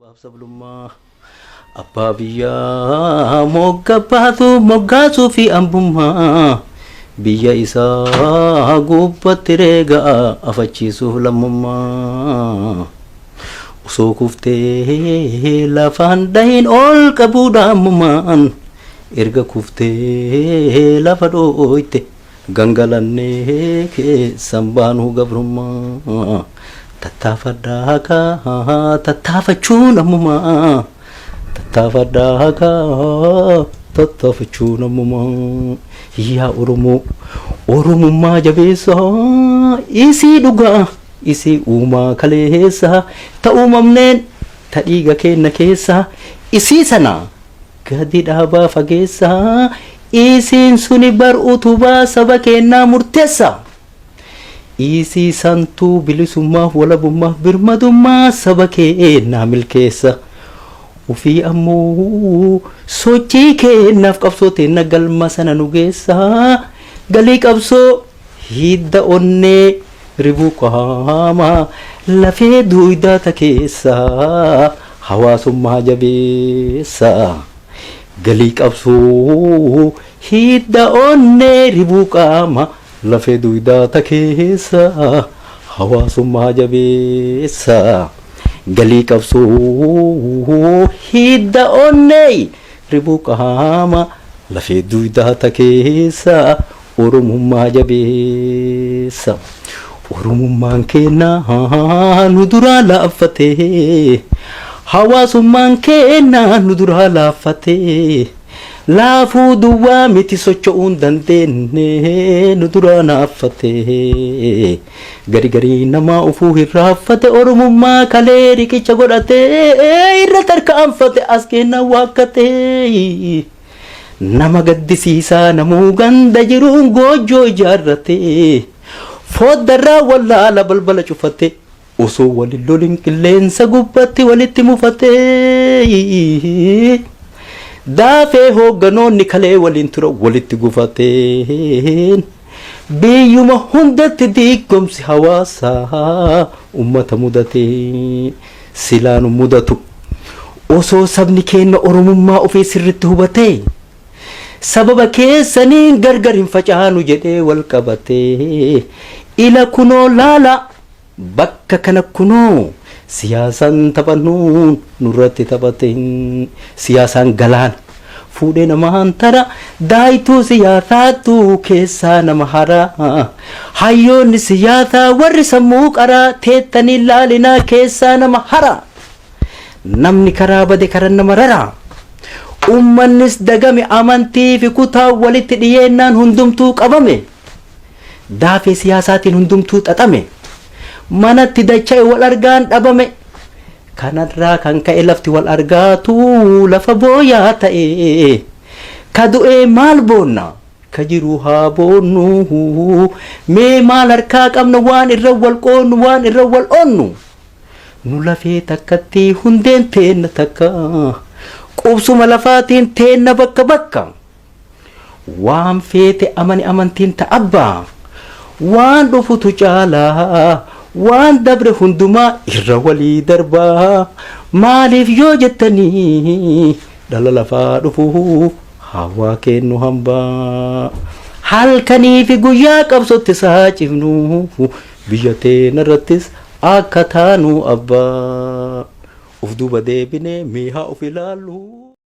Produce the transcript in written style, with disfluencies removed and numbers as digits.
Sabaaf sablummaa abbaa biyyaa mogga baatu moggaasuu fi ambummaa biyya isaa gubbatti reegaa afachiisuuf lammummaa. Osoo kuftee lafaan dhahin ol qabuudha ammumaan erga kuftee lafa dhooyte gangalannee keessan baanuu gabrummaa. Tattaafadhaa kaa tattaafachuun ammumaa tattaafadhaa kaa tattaafachuun ammumaa. Yaa Oromoo, Oromummaa jabeessaa, isii dhugaa, isii uumaa kaleessa, ta uumamneen ta dhiiga keenna keessa, isii sana gadi dhaabaa fageessaa, isiin suni bar utubaa saba keennaa murteessa. Isii santuu bilisummaaf walabummaaf birmadummaa saba keennaa milkeessa. Ufii ammoo sochii keennaaf qabsoo teenna galma sana nu geessa. Galii qabsoo hidda onnee ribuu qaamaa lafee duuydaa ta keessa hawaasummaa jabeessa. Galii qabsoo hidda onnee ribuu qaamaa lafee duuydaa ta keessa hawaasummaa jabeessa. Galii qabsoo hidda onnee ribuu qaama lafee duuydaa ta keessa Oromummaa jabeessa. Oromummaan keennaa nu duraa laaffatee, hawaasummaan keennaa nu duraa laaffatee, laafuu duwwaa miti socho'uun dandeenye nu duraa naaffatee. Gari garii namaa ufuu hirraaffate, Oromummaa kalee riqicha godhatee irra tarkaanfate as keennaa waakkatee. Nama gaddisiisaa namuu ganda jiruun goojjoo ijaarratee foddarraa wallaala balbala cufate osoo walin lolin qilleensa gubbatti walitti mufatee daafee hoogganoonni kalee waliin tura walitti gufateen biyyuma hundatti diiggomsi hawaasaa ummata mudatee silaanu mudatu. Osoo sabni keenna Oromummaa ofii sirritti hubatee sababa keessaniin gargar hin facaanu jedhee wal qabatee, ila kunoo laala bakka kana kunoo siyaasaan taphannuun nurratti taphate. Siyaasaan galaana fuudhee namaan tara, daayituu siyaasaatu keessaa nama hara. Hayyoonni siyaasaa warri sammuu qaraa teettanii laalinaa keessaa nama hara. Namni karaa bade karan nama rara. Ummannis dagame, amantii fi kutaa walitti dhiyeennaan hundumtuu qabame. Daafee siyaasaatiin hundumtuu xaxame. Manatti dacha'e wal argaan dhabame. Kanarraa kan ka'e lafti wal argaatu lafa booyaa ta'e. Ka du'ee maal boonna? Ka jiru haa boonnu. Mee maal harkaa qabna waan irra wal qoonnu, waan irra wal oonnu? Nu lafee takkatti hundeen teenna takka, qubsuma lafaatiin teenna bakka bakka. Waan feete amani amantiin ta abbaa, waan dhufutu caalaa waan dabre hundumaa irra walii darbaa. Maaliif yoo jettanii dhala lafaa dhufuuf hawaa kennu hambaa. Halkanii fi guyyaa qabsootti saacifnu, biyya teena irrattis akka taanu abbaa. Uf duuba deebinee miihaa of ilaallu.